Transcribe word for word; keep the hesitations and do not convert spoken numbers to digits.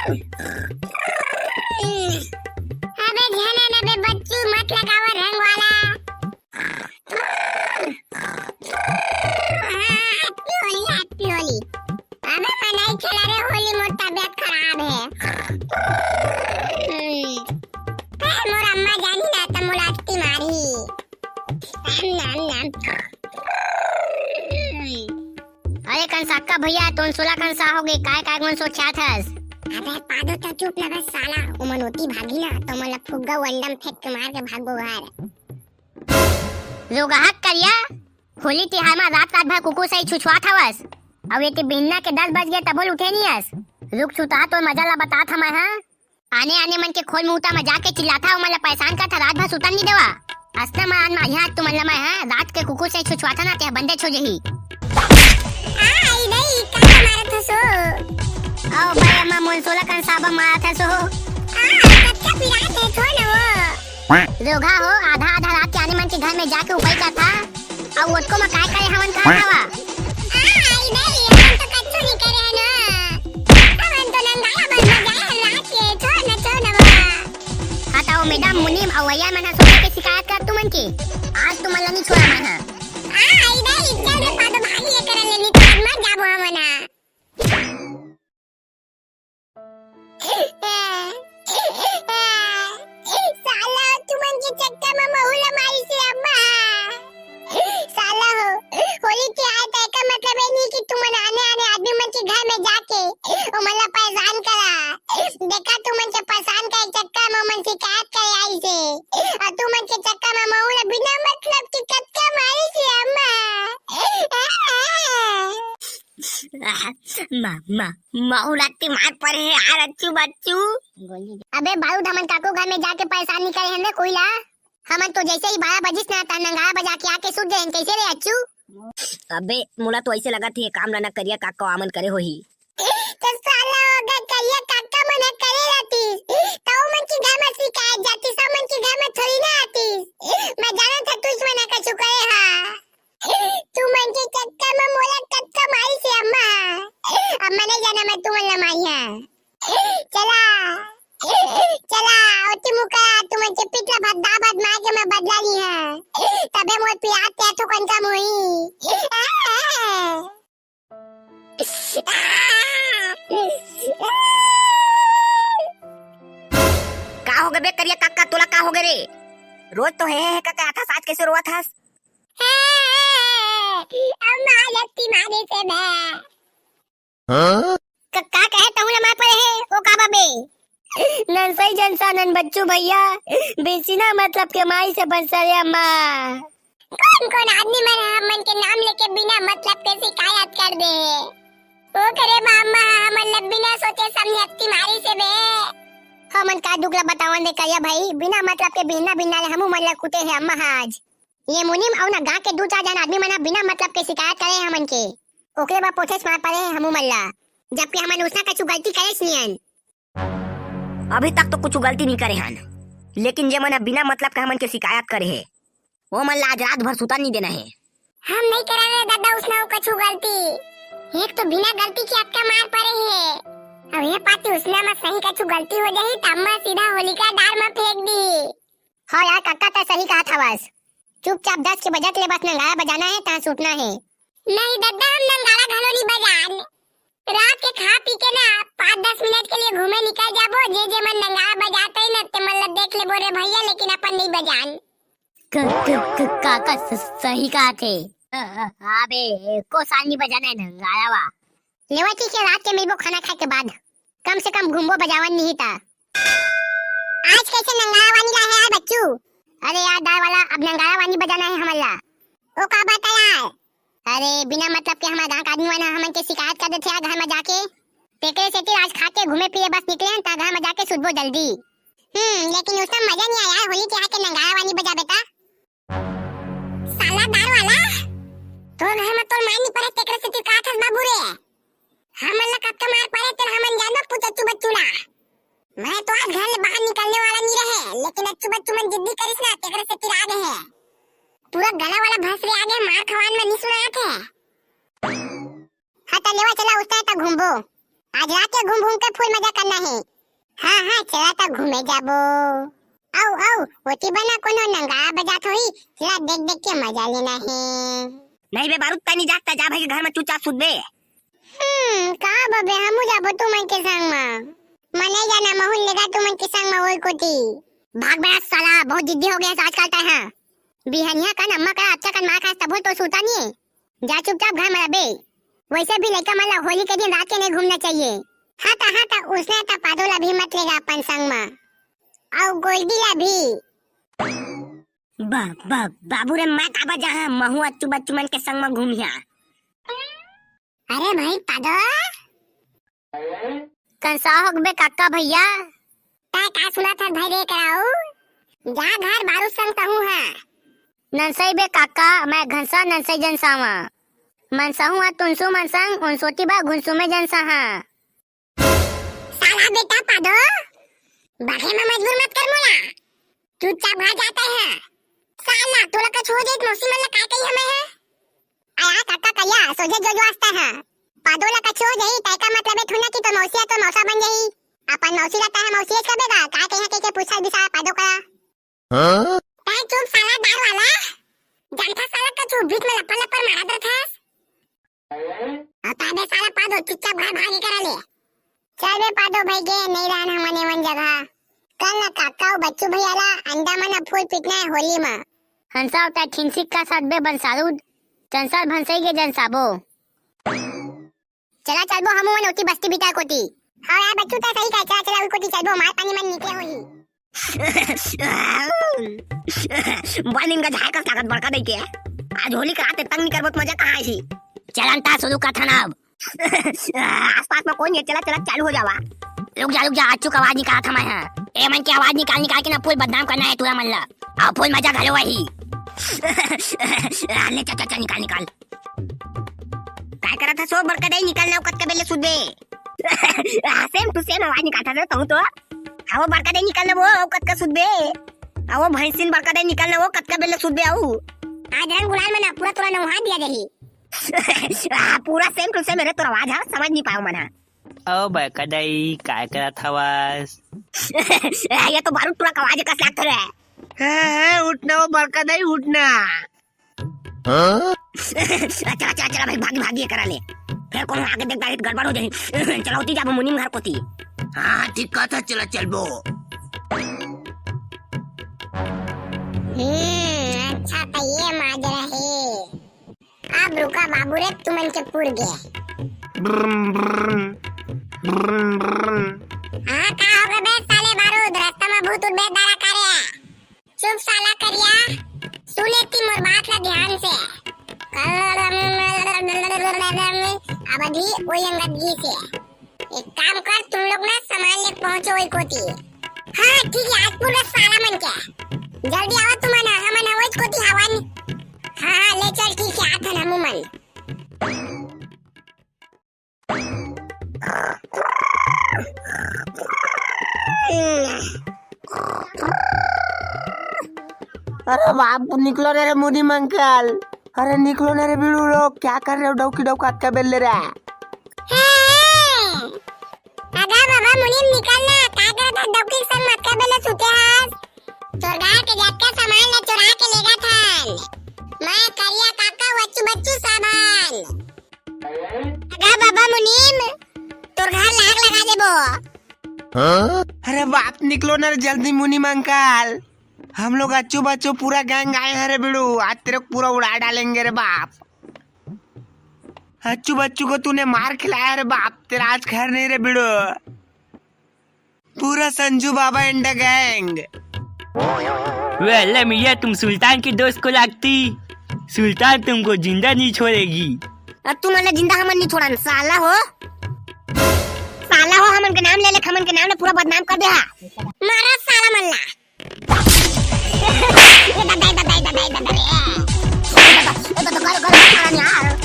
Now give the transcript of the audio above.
अबे ध्यान है ना बे बच्चू, मत लगावा रंग वाला। हाँ, Happy होली, Happy होली। अबे मैं नहीं खेला रे होली, मोर तबियत खराब है। हम्म। ए, मोर अम्मा जानी ना त मोला अट्टी मारही। नाम, नाम, नाम। अरे कंसाका भैया, तोन सोला कंसा हो गए, काय काय मन सोचात हस? अबे पादो त चुप ना बे साला, ओमन ओती भागी ना, त ओमन ला फुग्गा वंडम फेंक के मार के भागबो घर। रोगहा करिया, होली तिहार मा रात रात भर कुकुर सही छुछुआत हवस। अउ एती बिहन्ना के दस बज गए तभो ले उठे नी हस। रुक सुता, तोर मजा ला बतात हंव मैं, हाँ। आने आने मन के खोल मुहूता मा जाके चिल्लाथा, ओमन ला परेशान करथा, रात भर सुतन नी देवा। असना मा आन मारिहा तुमन ला मैं, हाँ, रात के कुकुर सही छुछुआथा ना, ते बंदे छो जही। आ, आई दई, का मारत हसो? ओ भाई, अम्मा मोन सोला कंसा बा मारत हसो। आ, कच्चा पिरात है, छोड़ ना वो। रोगहा हो, आधा आधा रात के आने मन के घर में जाके उपाई करथा। अउ ओतको म काय करे हवन कहत हवा? आ, आई दई, हमन तो कच्चो नी करे हन। हमन तो नंगारा बन बजाए हन रात के, छोड़ न, छोड़ न बा। हाँ, त ओ मैडम मुनीम अउ भैया मन ह सोचे के शिकायत कर तुमन के। आज तुमन ला नी छोड़ा मैं ह। आ, आई दई, चल रे पादो भाग ले कर ले, नी तो आज मर जाबो हमन ह। साला, तुमन के चक्कर में महू ला मारिस हे अम्मा। साला हो, होली तिहार तय का मतलब ये नहीं कि तुमन आने आने आदमी मन के घर में जाके ओमन ला परेशान करा। देखा, तुमन के परेशान करे चक्कर में ओमन शिकायत करे आइस हे, और तुमन के चक्कर में महू ला बिना मतलब के कतका मारिस हे अम्मा। मा, मा, महू ला अत्ती मार परे हे यार, अच्छू बच्चू। अबे बारूद, हमन काकू घर में जाके परेशान नी करे हन रे कोई ला। हमन तो जैसे ही बारह बजिस ना, त नंगारा बजा के आके सुत जाएन, कैसे रे अच्छू? अबे मोला तो ऐसे लगत हे, काम ला ना करिया काका आमन करे होही। तो साला अगर करिया काका मन करे रहतिस, त ओमन के घर में शिकायत जातिस, हमन के घर में थोड़ी ना आतिस। मैं जानत हंव तू मन कछु करे हा। तुमन के चक्कर में मोला कतका मारिस हे अम्मा। अम्मा नहीं जाना मैं तुमन ला मारिहा। चला, चला, ओती मुका, तुमन के पिछला भद्दा भद मार के मैं बदला लिहा। तबे मोर पिरात ते थोकन कम होई। का हो गे बे करिया काका, तोला का हो गे रे? रोज तो हे, हे, हे करके आथस, आज कैसे रोवत हस? अम्मा लत्ती मारे से बे। हाँ? क-, का कहे तहूँ ला मार परे हे, ओ का बा बे? नन सही जन सा नन बच्चू भैया, बिना मतलब के मारिस हे बंसरिया मा। कौन कौन आदमी मन ह हमन के नाम लेके बिना मतलब के शिकायत कर दे? ओ करे बा अम्मा ह हमन ला बिना सोचे समझे अत्ती मारिस हे बे। हमन का दुख ला बतावन दे करिया भाई, बिना मतलब के बिहन्ना बिहन्ना ले हमू मन ला कुटे हे अम्मा ह आज। ये मुनीम अउ ना गांव के दू चार जन आदमी मन ह बिना मतलब के शिकायत करे हे हमन के। ओकरे बर पोथेच मार परे हे हमू मन ला, जबकि हमन उसना कछु गलती करेच नी हन। अभी तक तो कुछु गलती नी करे हन, लेकिन जे मन ह बिना मतलब के हमन के शिकायत करे हे, वो मन ला आज रात भर सुतन नी देना हे। हम नहीं करे रे दादा उसना कछु गलती। एक तो बिना गलती के अतका मार परे हे, अब ये पाती उसना म सही कछु गलती हो जाही त अम्मा सीधा होलिका डार म फेंक दी। हाँ यार काका, तैं सही कहत हवस। चुपचाप दस के बजत ले बस नंगारा बजाना हे, तहाँ सुतना हे। नहीं दद्दा, हम नंगारा घलो नहीं बजान। रात के खा पी के ना पाँच दस मिनट के लिए घूमे निकल जाबो, जे जे मन नंगारा बजात हे ना, ते मन ला देख लेबो रे भैया, लेकिन अपन नहीं बजान। क-, क-, क-, काका स-, सही कहत हे। अ-, अ-, अबे, एको साल नहीं बजाना हे नंगारा वा। लेवा ठीक हे, रात के मिलबो खाना खाए के बाद। कम से कम घूमबो बजावन नहीं ता। आज कैसे नंगारा वानी ला है यार बच्चू? अरे यार दार वाला, अब नंगारा वानी बजाना हे हमन ला। ओ का बात है यार? अरे बिना मतलब के हमर गांव के आदमी मन ह हमन के शिकायत कर देथे यार घर में जाके। तेकरे सेती आज खा के घूमे फिरे बस निकले हन, त घर में जाके सुतबो जल्दी। हम्म, लेकिन उसका मजा नहीं आया यार, होली के आके नंगारा वानी बजा बेटा। साला दार वाला, तोर घर में तोर माय नहीं पड़े, तेकरे सेती का थस बाबू रे? हमन ला कतका मार पड़े, तेला हमन जानबो पुत अच्छू बच्चू ला। मैं तो आज घर ले बाहर निकलने वाला नहीं रहे, लेकिन अच्छू बच्चू मन जिद्दी करिस ना, तेकरे सेती आ गे हे। पूरा गला वाला भस रे आ गे, मार खवान में नहीं सुनात हे। हाँ, त लेवा चला, उस तरह त घूमबो। आज रात के घूम घूम के full मजा करना हे। हाँ, हाँ, चला त घूमे जाबो। अउ, अउ, ओती बना कोनो नंगा बजात होही, चला देख देख के मजा लेना हे। नहीं बे बारूद, तैं नइ जास त जा भाई के घर म चुपचाप सुतबे। हम्म, का बबे, हमू जाबो तुमन के संग म। मने जाना महूँ लेगा तुमन के संग म ओई कोती। भाग बे साला, बहुत जिद्दी हो गया है आजकल तैं ह। बिहनिया कन अम्मा करा अच्छा कन मार खास तभो तो सूता नहीं है। जा चुपचाप घर म रह बे। वैसे भी लइका मन ला होली के दिन रात के नहीं घूमना चाहिए। हाँ त, हाँ त, उसने त पादो ला भी मत लेगा अपन संग म। अउ गोल्डी ला भी। बा, बा, बाबू रे, मैं काबर जाहा, महूँ अच्छू बच्चू मन के संग म घूमिहा। अरे भाई पादो। कंसा होगबे काका भैया। तैं का सुनत हस भाई रे कराऊ? जा घर बारू संग तहूँ हा। नंसई बे काका, मैं घनसा नंसई जनसावा। मनसहू हा तुनसू मन संग, उनसोती बा घुनसू में जनसा हा। साला बेटा पादो, बघे में मजबूर मत कर मोला। चुपचाप घर जाते हैं। साला, तोला कछु हो जाई त मौसी मन ला का कही हमें है? अया काका कहिया, सोझे जो जो आस्ता है। पादो ला कछु हो जाई, तैका मतलब है थुना कि तो मौसी है तो मौसा बन जाई। अपन मौसी ला तैं मौसी है कबे का, का कही के, के पूछा भी साला पादो का। हाँ? तैं चुप साला दारू वाला। जानता साला कछु बीच में लपर लपर मारत रहत हस। अउ तैं बे साला पादो चुपचाप घर भागे करा ले। चल बे पादो भाई के, नहीं रहन हमन एवन जगह। कल न काका अउ बच्चू भैया ला अंडा मन फूल पीटना है होली म। हंसा होता है ठिनसिक का साथ बे बंसारूद। चंसल भंसई के जनसाबो। चला चलबो हमू मन ओती बस्ती बिता कोती। हाँ यार बच्चू तैं सही कहे, चला चला उई कोती चलबो, मार पानी मन निकले होही। बड़ दिन का झाय कस लागत बड़का दई के। आज होली के रात तंग नहीं करबो त मजा कहाँ आही? चलन ता शुरू कर थन अब। आसपास में कोई नहीं, चला चला चालू हो जावा। रुक जा रुक जा, अच्छू का आवाज निकालत हंव मैं हा। ए मन के आवाज निकाल निकाल के ना फुल बदनाम करना है तोला मन ला। अउ फुल मजा घलो आही। ले चल चल चल निकाल निकाल। काय करत हस ओ बड़का दाई, निकल ना, कतका बेर ले सुतबे। Same to same आवाज निकालत हस तहूँ तो। हाँ, ओ बड़का दाई निकल ना ओ, कतका सुतबे। हाँ, ओ भैंसिन बड़का दाई निकल ना ओ, कतका बेर ले सुतबे अउ। आज रंग गुलाल में ना पूरा तोला नहा दिया जाही। हाँ, पूरा same to same मेरे तोर आवाज हा, समझ नहीं पायो मन हा। ओ बड़का दाई, काय करत हवस? ये तो बारूद टुरा का आवाज कस लागत रे। हे, हे, उठ ना ओ बड़का दाई, उठ ना। हाँ? चला, चला, चला भाई, भागी, भागी, ये करा ले। फेर कोनो आगे देख डारे त गड़बड़ हो जाही। चला, ओती जाबो मुनीम घर कोती। हाँ, ठीक कहत हस, चला, चलबो। हम्म, अच्छा, त ये माजरा हे। अब रुका बाबू रे, तुमन के पुर गे। ब्रम, ब्रम, ब्रम, ब्रम। हाँ, का हो गे बे साले बारूद, रास्ता में भूत उत बे दारा का रे? चुप साला करिया, सुन एती मोर बात ला ध्यान से। अवधी ओई अंगत गी से। एक काम कर, तुम लोग ना सामान लेके पहुंचो ओई कोती। हाँ, ठीक है, आज पूरा साला मन के। जल्दी आवा तुमन, हमन ओई कोती हवन। हाँ, हाँ, ले चल, ठीक है, आथन हमू मन। अरे बाप, निकलो रे, रे मुनीम अंकल। अरे निकलो ना रे बीड़ू लोग, क्या कर रहे हो डौकी डौका अतका बेर ले रे? अगा बाबा मुनीम निकल ना, का करत हस डौकी संग अतका बेर ले सुते हस? तोर घर के जतका सामान ला चुरा के लेगत हन। मैं करिया काका वच्चू बच्चू सामान। अगा बाबा मुनीम, तोर घर ला आग लगा देबो। अरे बाप, निकलो ना रे जल्दी मुनीम अंकल। हम लोग अच्छू बच्चू पूरा gang आए हैं रे बिड़ू, आज तेरे को पूरा उड़ा डालेंगे रे बाप। अच्छू बच्चू को तूने मार खिलाया रे बाप, तेरा आज खैर नहीं रे बिड़ू। पूरा संजू बाबा and the gang। वेले मियाँ, तुम सुल्तान के दोस्त को लागती, सुल्तान तुमको जिंदा नहीं छोड़ेगी। अब तुमन ला जिंदा हमन नहीं छोड़न, साला हो। साला हो, हमन के नाम ले ले, हमन के नाम ले पूरा बदनाम कर दे हा। मारा साला मन ला। ए दादा, ए दादा, ए दादा, ए दादा रे। ए दादा, ए दादा, करो, करो, साला ने यार।